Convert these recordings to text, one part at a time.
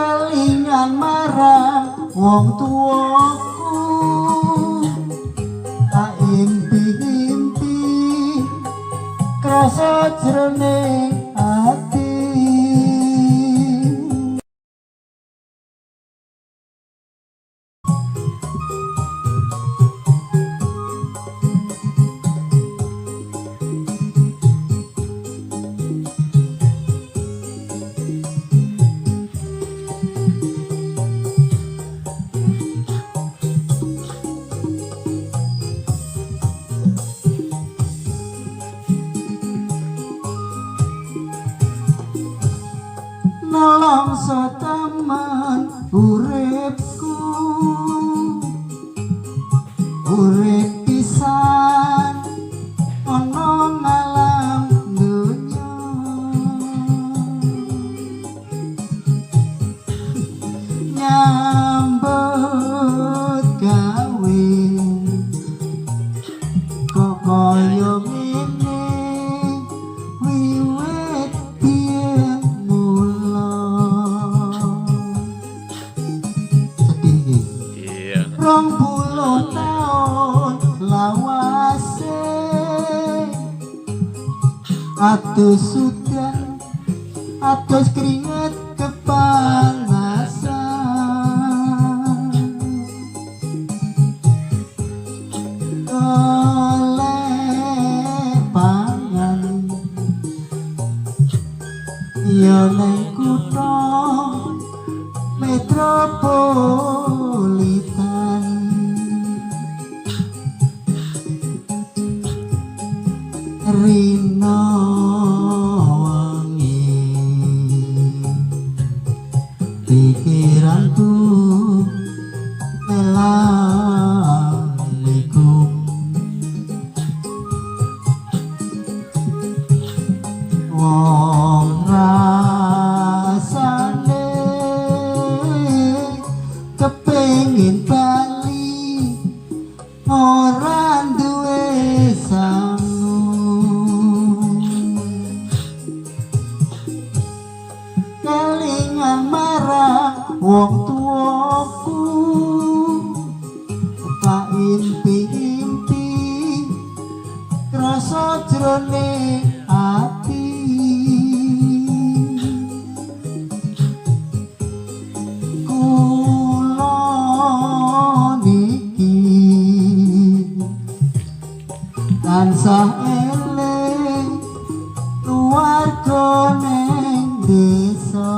Kelingan marang wong tuaku, tak impi-impi krasa jroning ati. Nelongso temen uripku, urip pisan ana ngalam donya. Nyambut gawe kok kaya ngene, wiwit biyen mula. Sedih iki. Iya. 20 taun lawase, atus udan atus keringet kepanasan. Golek pangan ya neng kutha metropolitan. Rino wengi pikiranku melaniku, wong rasane kepengin bali ora duwe sangu. Kelingan marang wong tuaku, tak impi-impi krasa jroning ati. Kula niki tansah eling keluarga ning desa.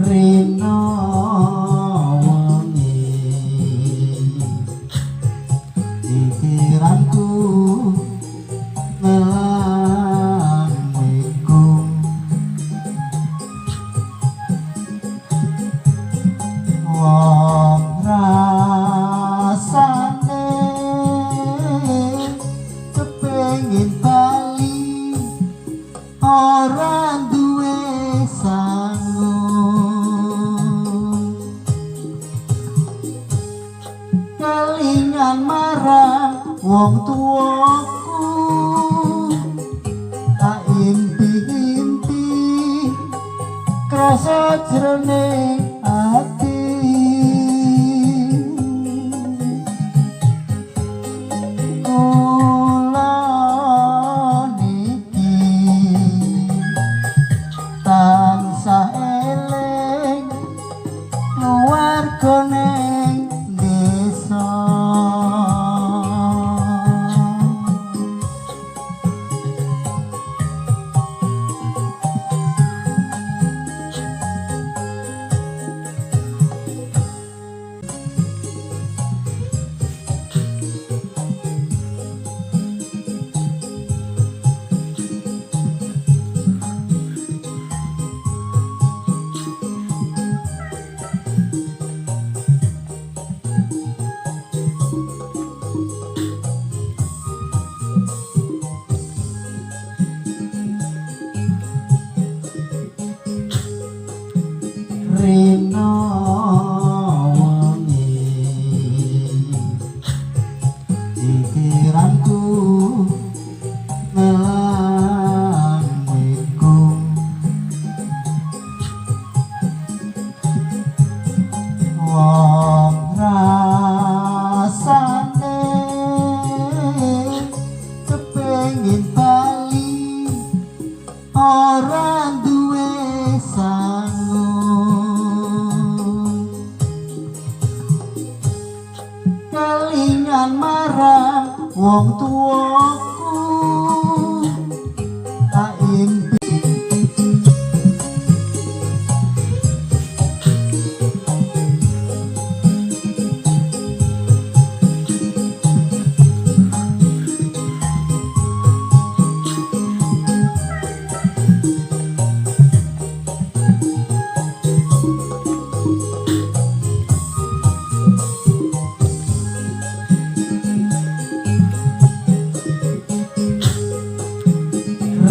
Rino wengi pikiranku melaniku, wong rasane kepengin bali ora duwe sangu. Kelingan marang wong tuaku, tak impi-impi krasa jroning ati. Kula niki tansah eling keluarga ning desa. Kelingan marang wong tuaku, tak impi.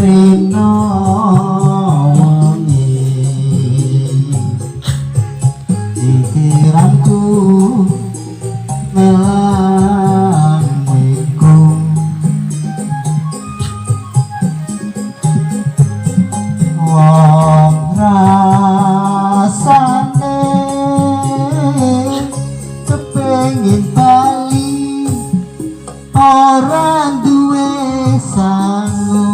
Rino wengi pikiranku melang iku, wong rasane kepengin bali ora duwe sangu,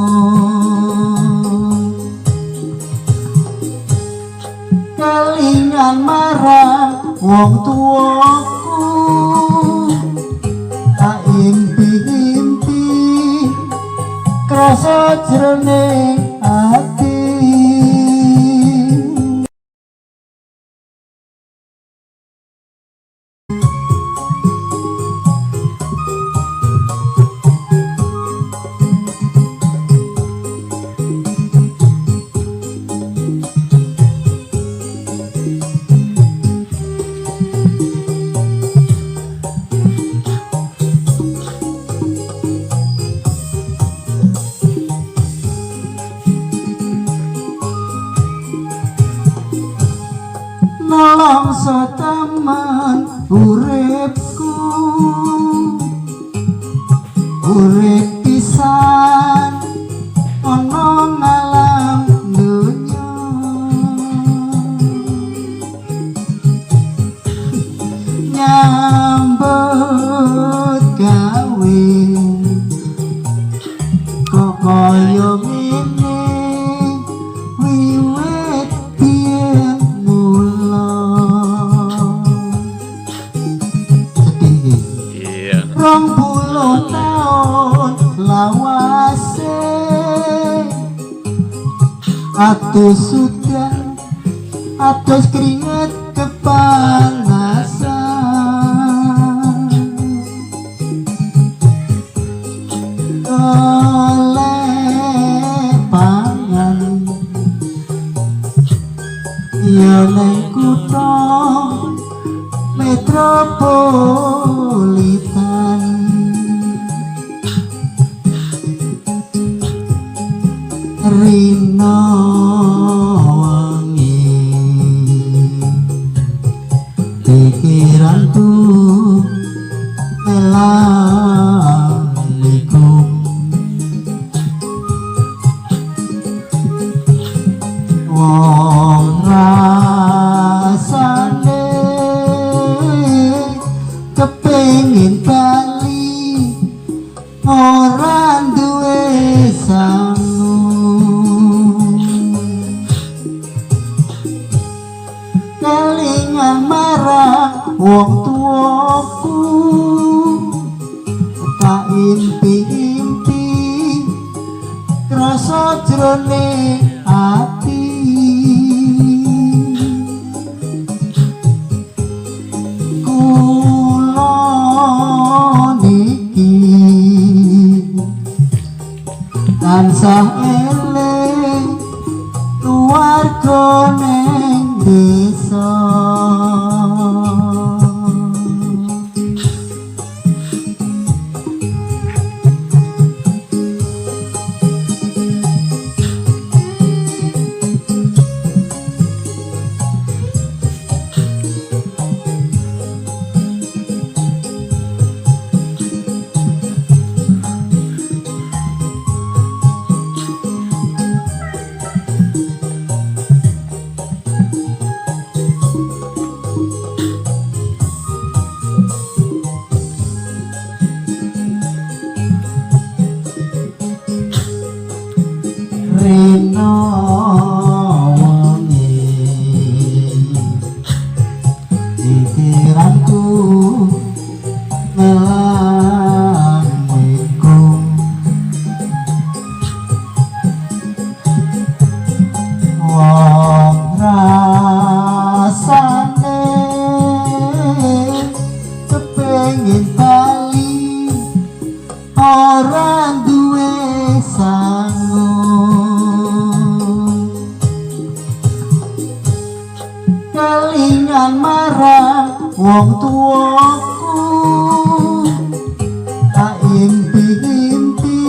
kelingan marang wong tuaku, tak impi-impi krasa jroning ati. Nelongso temen uripku, urip pisan ana ngalam donya, nyambut gawe kok kaya ngene wiwit biyen mula. Sedih iki. Iya. 20 taun lawase, atus sudah atus keringet kepanasan, oleh pangan ya neng kutha metropolitan. Rino wengi pikiranku melaniku, wong rasane kepengin bali ora duwe sangu, kelingan marang wong tuaku, tak impi-impi krasa jroning ati. Kula niki tansah eling keluarga ning desa. Rino wengi pikiranku. Melaniku. Wong rasane kepengin bali ora duwe sangu, kelingan marang wong tuaku, tak impi-impi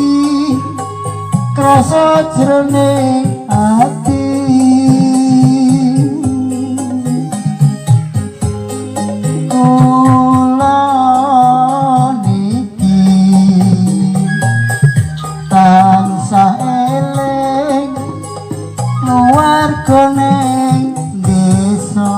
krasa jroning ati. Kula niki tansah eling keluarga ning desa.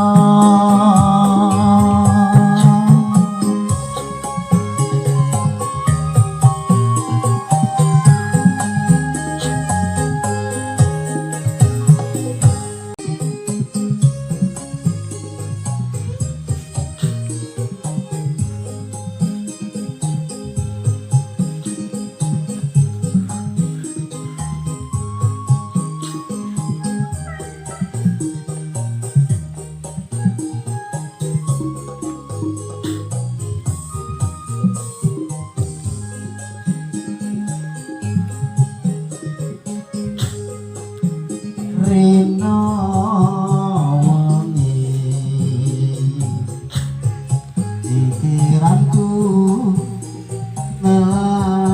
Rino wengi pikiranku melaniku,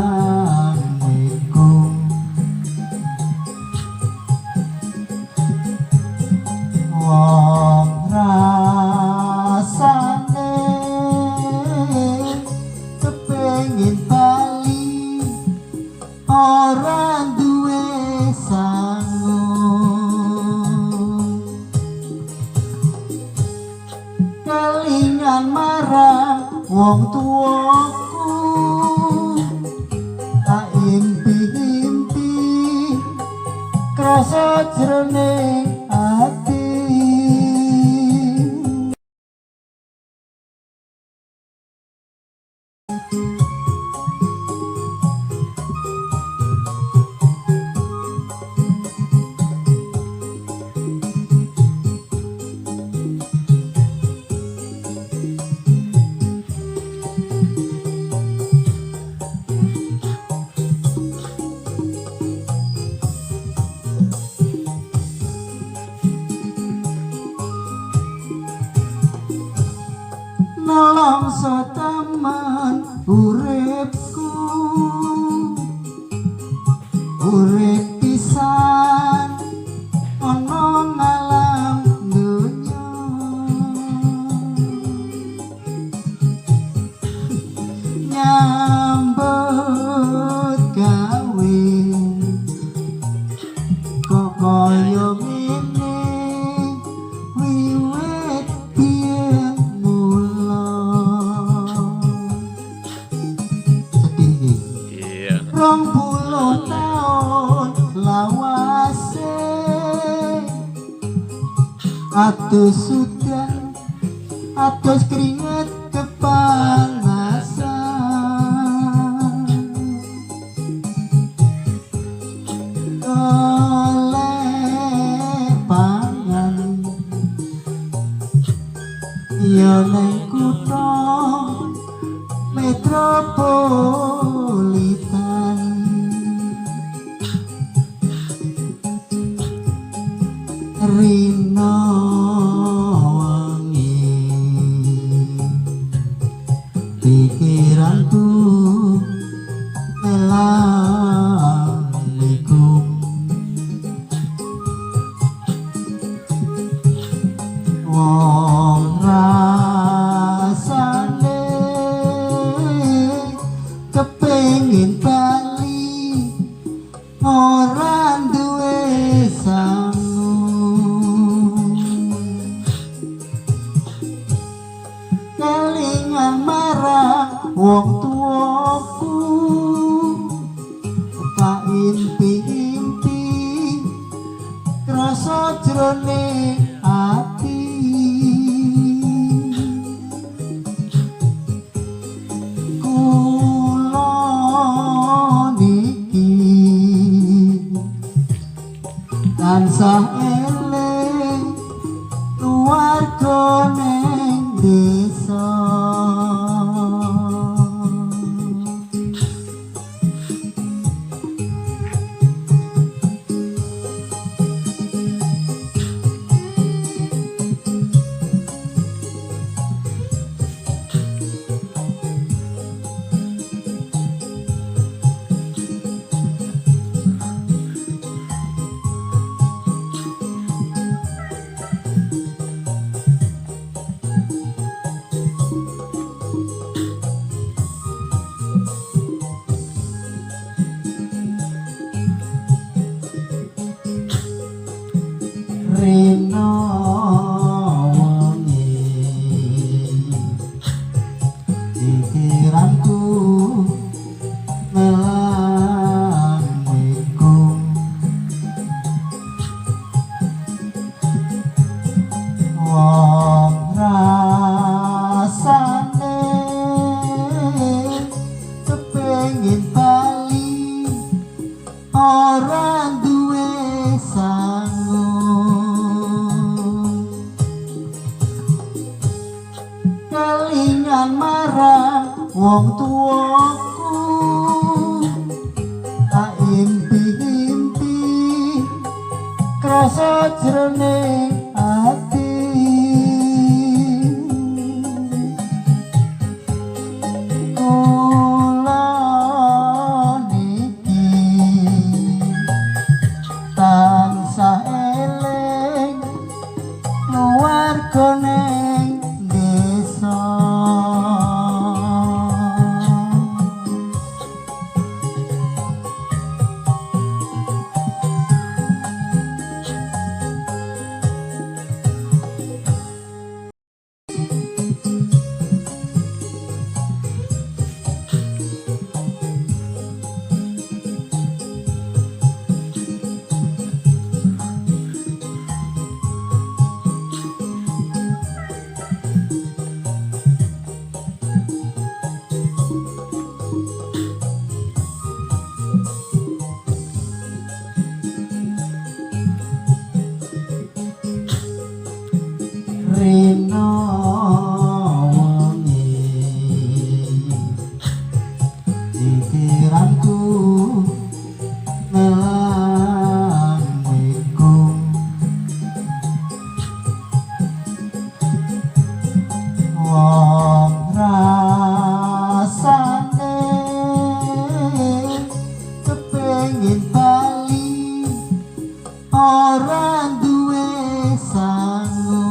wong rasane kepengin bali ora duwe sangu, kelingan marang wong tuaku, tak impi-impi krasa jroning ati. Nelongso temen uripku, urip pisan ana ngalam donya, nyambut gawe kok kaya ngene wiwit biyen mula. Sedih iki. Iya. 20 taun lawase, atus sudah atus keringet kepanasan, oleh pangan ya neng kutha metropolitan. Rino wengi pikiranku melaniku, wong rasane kepengin bali ora duwe sangu, kelingan marang wong tuaku, tak impi-impi krasa jroning ati. Pikiranku melang minggung. Wong rasane kepengin bali ora duwe sangu, kelingan marang wong tuaku, tak impi-impi krasa jroning ati. Kula niki tansah eling keluarga ning desa. Rino wengi pikiranku melang minggung, wong rasane kepengin bali ora duwe sangu,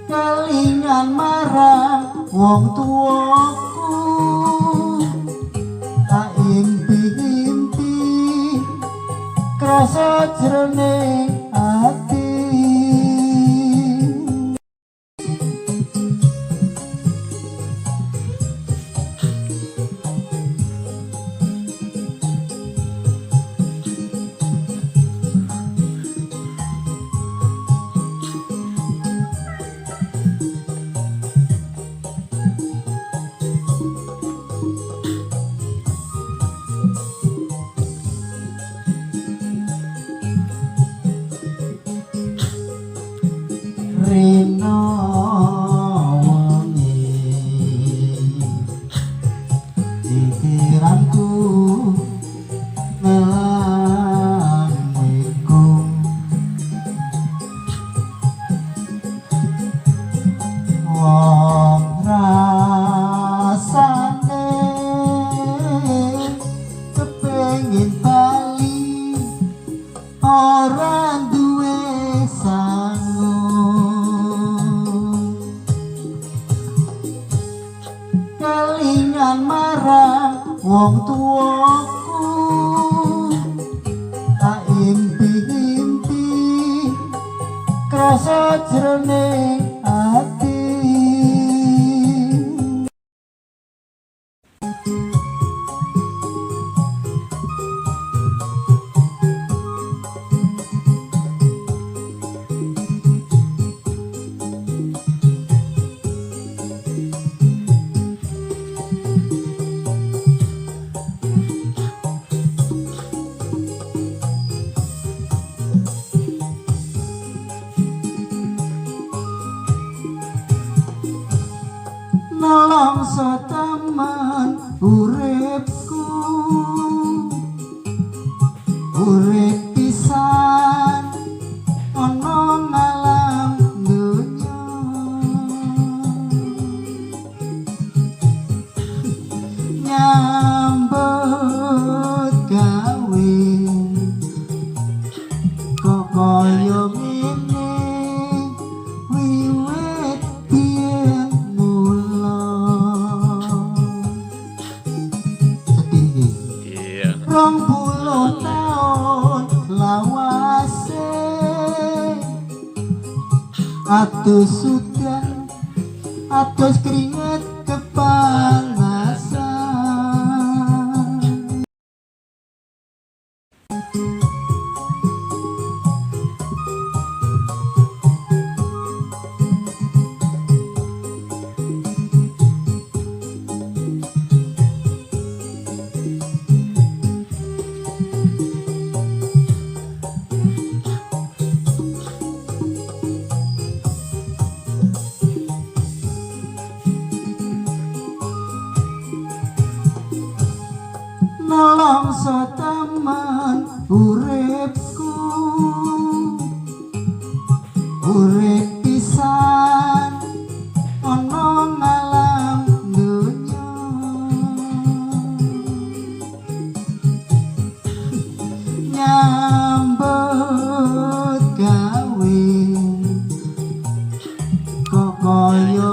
kelingan marang wong tuaku, tak impi-impi krasa jroning ati. Rino wengi pikiranku melang minggung, wong rasane kepengin bali ora duwe sangu, kelingan marang wong tuaku, tak impi-impi krasa jroning ati. Nelongso temen uripku, urip pisan ana ngalam donya, nyambut gawe kok kaya ngene wiwit biyen mula. Sedih iki. Iya. 20 taun lawase atus sudah. Adus keringet kepanasan. Nelongso temen uripku, urip pisan ana ngalam donya. Nyambut gawe kok kaya